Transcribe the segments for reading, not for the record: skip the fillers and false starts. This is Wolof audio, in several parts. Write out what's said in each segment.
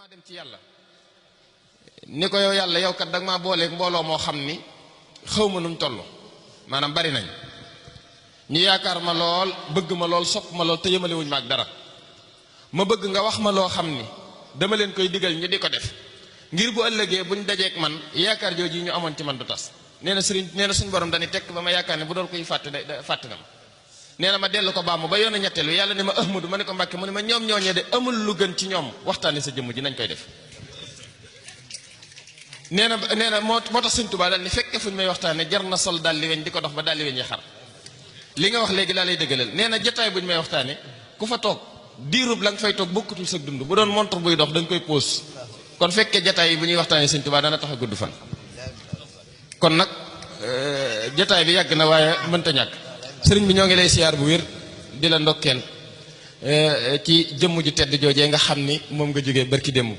damaa dem ci yàlla ni ko yow yàlla yow kat danga maa booleeg mbooloo moo xam ni xaw ma nuñ toll maanaam bari nañ ñu yaakaar ma lool bëgg ma lool sopp ma lool te yëmale wuñ ma ak dara ma bëgg nga wax ma loo xam ni dama leen koy digal ñu di ko def ngir bu ëllëgee buñ dajeek man yaakaar jooju ñu amoon ci man du tas. nee na sëriñ nee na suñu borom dañuy tekk ba ma yaakaar ne bu doon koy fàtte fàtte na ma nee na ma dellu ko baamu ba yoon ñetteelu yàlla ne ma ahmadu ma ne ko mbàkke mu ne ma ñoom ñooñee de amul lu gën ci ñoom waxtaane sa jëmm ji nañ koy def. nee na moo tax sëñ Tuubaa daal ni fekke fuñ may waxtaane jar na sol dalli weñ di ko dox ba dalli weñ yi xar li nga wax léegi laa lay dëggalal nee na jotaay buñ may waxtaane ku fa toog diirub la nga fay toog bokkutul sa dund bu doon montre buy dox dañ koy pause kon fekkee jotaay yi bu ñuy waxtaane sëñ Tuubaa dana tax a gudd fan kon nag jotaay bi yàgg na waaye mënta ñàkk sëriñ bi ñoo ngi lay siyaar bu wér di la ndokkeel ci jëmm ju tedd joojee nga xam ni moom nga jógee barki démb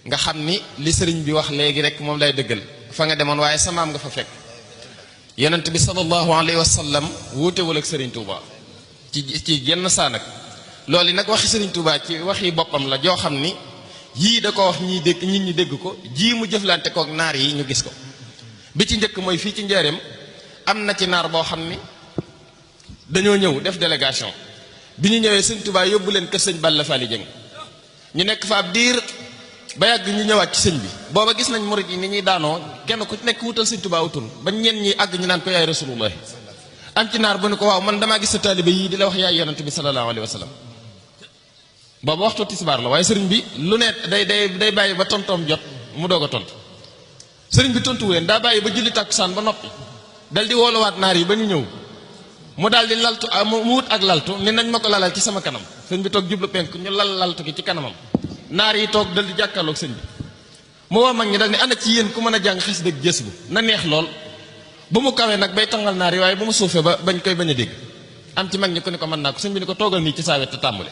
nga xam ni li sëriñ bi wax léegi rek moom lay dëggal fa nga demoon waaye sa maam nga fa fekk yonent bi sallallahu alayhi wa sallam wuutewul ak sëriñ Touba ci genn saa nag loolu nag waxi sëriñ Touba ci waxi boppam la joo xam ni yii da ko wax ñiy dégg nit ñi dégg ko jii mu jëflante kook naar yi ñu gis ko bi ci njëkk mooy fii ci njaareem am na ci naar boo xam ni dañoo ñëw def délégation bi ñu ñëwee sëñ Touba yóbbu leen kër sëñ Balla Fally Dieng ñu nekk fa ab diir ba yàgg ñu ñëwaat ci sëñ bi booba gis nañ murid yi ni ñuy daanoo kenn ku nekk wutal sëñ Touba wutul ba ñenn ñi àgg ñu naan ko yaay rasulullah am ci naar bu ne ko waaw man damaa gis sa taalibe yii di la wax yaay yonent bi sallallahu alayhi wa sallam booba waxtu tisbaar la waaye sëriñ bi lu ne day bàyyi ba tontoom jot mu doog a tontu sëriñ bi tontu leen daa bàyyi ba julli tàkkusaan ba noppi dal di wooluwaat naar yi ba ñu ñëw mu daal di laltu mu wut ak laltu ni nañ ma ko lalal ci sama kanam sëñ bi toog jublu penk ñu lal laltu gi ci kanamam naar yi toog dal di jàkkaarloog sëñ bi mu woo mag ñi dal ni ana ci yéen ku mën a jàng xes dëgg gës bu na neex lool bu mu kawee nag bay tangal naar yi waaye bu mu suufee ba bañ koy bañ a dégg am ci mag ñi ku ne ko mën naa ko sëñ bi ni ko toogal nii ci saa wet te tàmbale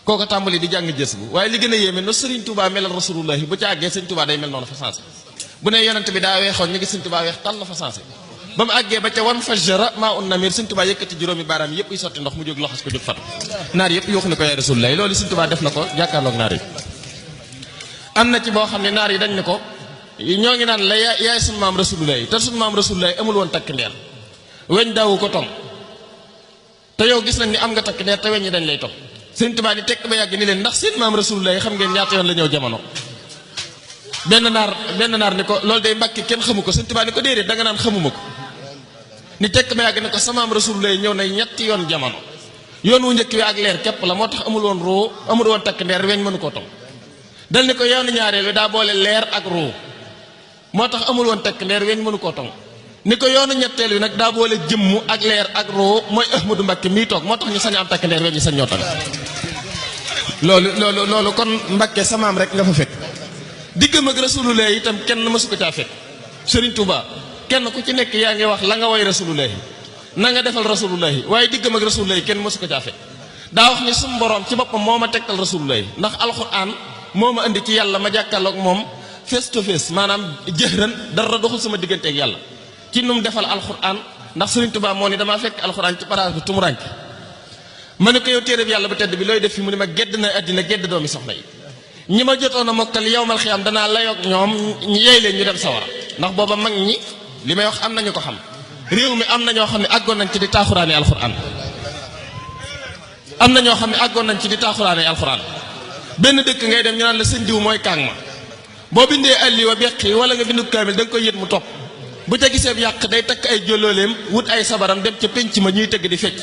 kooko tàmbali di jàng gës bu waaye li gën a yéeme no sëriñ Touba melal rasulullahi bu ci àggee sëñ Touba day mel noonu fa sensé bu ne yonent bi daa weexoon ñu ngi sëñ Touba weex tàll fa sensé ba mu àggee ba ca wan fajjara maa un namir sëñ Touba yëkkati juróomi baaraam yëpp yi sotti ndox mu jóg loxos ko jóg fatu naar yëpp yuuxu ne ko yaay rasulullahi loolu sëñ Touba def na ko jàkkaarloog naar yi am na ci boo xam ne naar yi dañ ne ko ñoo ngi naan la yaay sunu maam rasulullahi te sunu maam rasulullahi amul woon takk ndeer weñ daawu ko tong te yow gis nañ ni am nga takk ndeer te weñ ñi dañ lay tong sëñ Touba ni tekk ba yàgg ni leen ndax seen maam rasulullahi xam ngeen ñaata yoon la ñëw jamono benn naar ni ko loolu day mbàkki kenn xamu ko sëñ Touba ni ko déedéet danga naan xamuma ko ni tekk ba yàgg ni ko samaam rasulullahi ñëw na ñetti yoon jamono yoon wu njëkk wi ak leer képp la moo tax amul woon roo amul woon takk ndeer weñ mënu koo tong dal ni ko yoonu ñaareel wi daa boole leer ak roo moo tax amul woon takk ndeer weñ mënu koo tong ni ko yoonu ñetteel wi nag daa boole jëmm ak leer ak roo mooy Ahmadu Mbàkke mii toog moo tax ñu sañ am takk ndeer weñ ñu sañ ñoo tong loolu kon Mbàkke samaam rek nga fa fekk diggam ak rasulullah itam kenn mësu ko caa fekk Serigne Touba kenn ku ci nekk yaa ngi wax la nga woy rasulullah na nga defal rasulullah waaye diggam ak rasulullah kenn mësu ko caa fekk daa wax ni sum borom ci boppam moo ma tegtal rasulullah ndax alquran moo ma indi ci yàlla ma jàkkaarloog moom face to face maanaam jëhran dara doxul sama diggante ak yàlla ci nu mu defal alquran ndax Serigne Touba moo ni damaa fekk alquran ci paraas bi tumurank ma ne ko yow téere bi yàlla bu tedd bi looy def fi mu ne ma gedd na àddina gedd doomi soxna yi ñi ma jotoon a mokkal yowmal xiyaam danaa layoog ñoom ñu yey leen ñu dem sawara ndax booba mag ñi li may wax am nañu ko xam réew mi am na ñoo xam ne àggoon nañ ci di taaxuraane alxuraan am na ñoo xam ne àggoon nañ ci di taaxuraane alxuraan benn dëkk ngay dem ñu naan la sëñ diw mooy kaang ma boo bindee alli wa beqi wala nga bindu kaamil da nga koy yët mu topp bu ca gisee yàq day takk ay jolooleem wut ay sabaram dem ca penc ma ñuy tëgg di fecc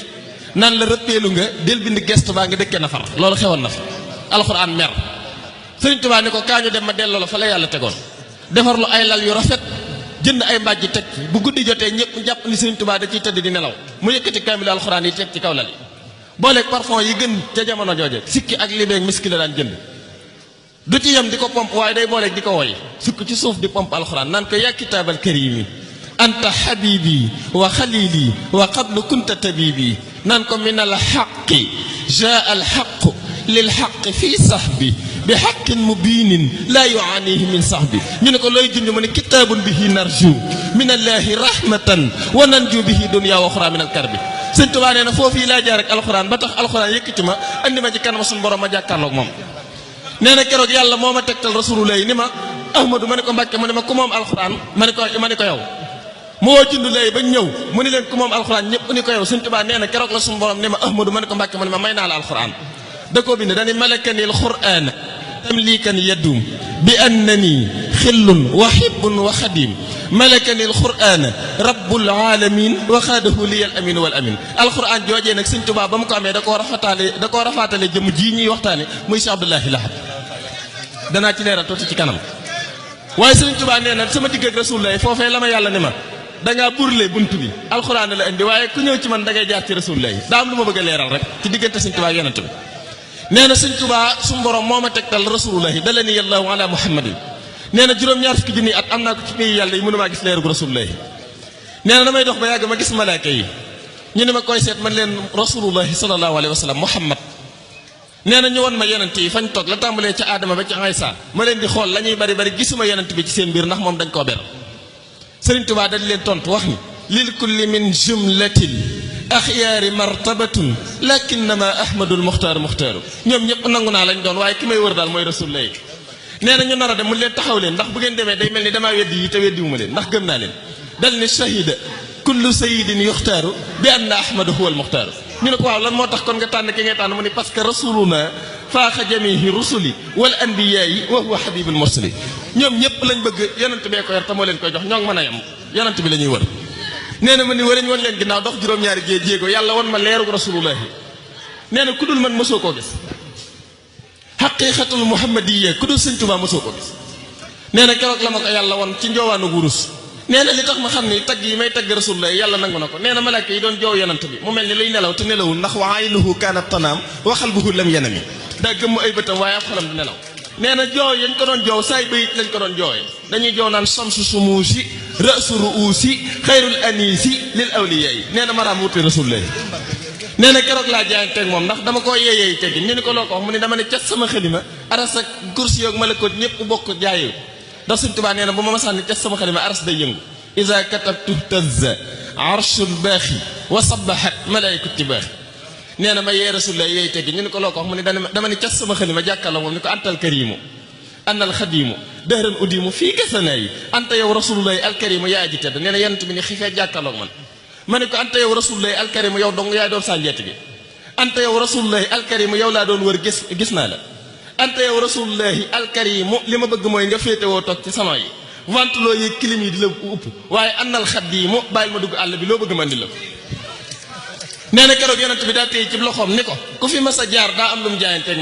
naan la rëppeelu nga del bind gestu baa nga dëkkee na far loolu xewoon na fa alxuraan mer Sëriñ Touba ni ko kaa ñu dem ma delloo la fa la yàlla tegoon defar lu ay lal yu rafet jënd ay mbàjj teg bu guddi jotee ñëpp jàpp ni Sëriñ Touba da ciy tëdd di nelaw mu yëkkati kaamil alxuraan yi teg ci kaw lal yi booleeg parfum yi gën ca jamono jooje sikki ak libeeg miski la daan jënd du ci yem di ko pompe waaye day booleeg di ko woy sukk ci suuf di pompe alxuraan naan ko yaa kitaabal karimi anta habibi wa xalili wa qablu kunta tabibi naan ko min al xaqi jaa al xaqu lil xaqi fii sahbi bi xaqin mubinin laa yuaanihi min sahbi ñu ne ko looy junj mu ne kitaabun bihi narju min allahi rahmatan wa nanju bihi dunya wa uxra min al karbi sëñ Tuubaa nee na foofu yi laa jaar ak alxuraan ba tax alxuraan yëkkati ma andi ma ci kanam suñu borom ma jàkkaarloog moom nee na keroog yàlla moo ma tegtal rasulullah ni ma ahmadu ma ne ko mbàkke mu ne ma ku moom alxuraan ma ne ko yow mu woo jundu lay ba ñëw mu ni leen ku moom alxuraan ñëpp ni ko yow Sëñ Tuubaa nee na keroog la suñu borom ne ma ahmadu ma ne ko mbàkke mu ne ma may naa la alxuraan da koo bind dani malakanil qur'aan tamlikan yadum bi annani xillun wa hibbun wa xadim malakanil qur'aan rabbul alamin wa xaadahu liyal amin wal amin alxuraan joojee nag Sëñ Tuubaa ba mu ko amee da koo rafaatale jëm jii ñuy waxtaane muy Cheikh Abdoulahi Lahad danaa ci leeral tuuti ci kanam waaye Sëñ Tuubaa nee na sama digg ak rasulullah foofee la ma yàlla ne ma dangaa burle bunt bi alxuraan la indi waaye ku ñëw ci man dangay jaar ci rasulullah daa am lu ma bëgg a leeral rek ci diggante Sëñ Tuubaa ak yonent bi nee na Sëñ Tuubaa suñu borom moo ma tegtal rasulullah dala ni yàllahu ala muhammadin nee na juróom-ñaar fukki junni at am naa ko ci pays yàlla yi mënumaa gis leerug rasulullah nee na damay dox ba yàgg ma gis malaaka yi ñu ne ma koy seet man leen rasulullah sallallahu alayhi wa sallam muhammad nee na ñu won ma yonent yi fañ toog la tàmbalee ca Adama ba ci Aysa ma leen di xool la ñuy bari bari gisuma yonent bi ci seen biir ndax moom dañ koo ber Sëriñ Tuubaa dañ leen tontu wax ni lil kulli min jumlatil axyaari martabatun lakinnama ahmadul muxtaaru muxtaaru ñoom ñëpp nangu naa lañ doon waaye ki may wër daal mooy rasulullah nee na ñu nar a dem mu leen taxaw leen ndax bu ngeen demee day mel ni damaa weddi yi te weddiwuma leen ndax gëm naa leen dal ni shahida kullu sayidin yuxtaaru bi anna ahmadu huwa al muxtaaru ñu ne ko waaw lan moo tax kon nga tànn ki ngay tànn mu ni parce que rasuluna faaxa jamihi rusuli wal anbiyaayi wa huwa habibul mursali ñoom ñëpp lañ bëgg yonent bee ko yor te moo leen koy jox ñoo ngi mën a yem yonent bi la ñuy wër nee na ma ni warañ woon leen ginnaaw dox juróom-ñaari jéego yàlla won ma leerug rasulullahi nee na ku dul man mosoo koo gis xaqiqatul muhammadiyya ku dul Sëñ Tuubaa mosoo koo gis nee na keroog la ma ko yàlla won ci njoowaanu wurus nee na li tax ma xam ni tagg yi may tagg rasulullah yàlla nangu na ko nee na malaaka yi doon joow yonent bi mu mel ni luy nelaw te nelawul ndax wa aynuhu kaanat tanaam wa qalbuhu lam yanami daa gëmm ay bëtam waaye ab xolam du nelaw nee na joow yañ ko doon joow saay bayit lañ ko doon joowee dañuy joow naan samsu sumuusi ra'su ru'uusi xayrul aniisi lil awliyaa yi nee na maraam wuti rasulullah nee na keroog laa jaayanteeg moom ndax dama koo yeeyee teggin ñu ni ko loo ko wax mu ni dama ne cas sama xalima aras ak kursi yoog malakoot ñëpp bokk jaayoo ndax Sëñ Tuubaa nee na bu ma masaan cas sama xalima aras day yëngu iza katabtu tazza arshul baaxi wa sabahat malaikatu baaxi nee na ma yee rasulullah yeey teggi ñu ni ko loo ko wax mu ne dama ni cas sama xalima jàkkaarloo moom ni ko antal karimu annal xadimu dëhran udimu fii gasana yi anta yow rasulullahi alkarimu yaa aji tedd nee na yonent bi ni xifee jàkkaarloog man ma ne ko anta yow rasulullahi alkarimu yow dong yaay doon sànjeet gi anta yow rasulullahi alkarimu yow laa doon wër gis naa la anta yow rasulullahi alkarimu li ma bëgg mooy nga féetewoo toog ci sama yi ventilo yi clim yi di la upp waaye annal xadimu bàyyil ma dugg àll bi loo bëgg ma andi la nee na keroog yonent bi daa téye ci loxoom ni ko ku fi mas a jaar daa am lu mu jaayanteeg man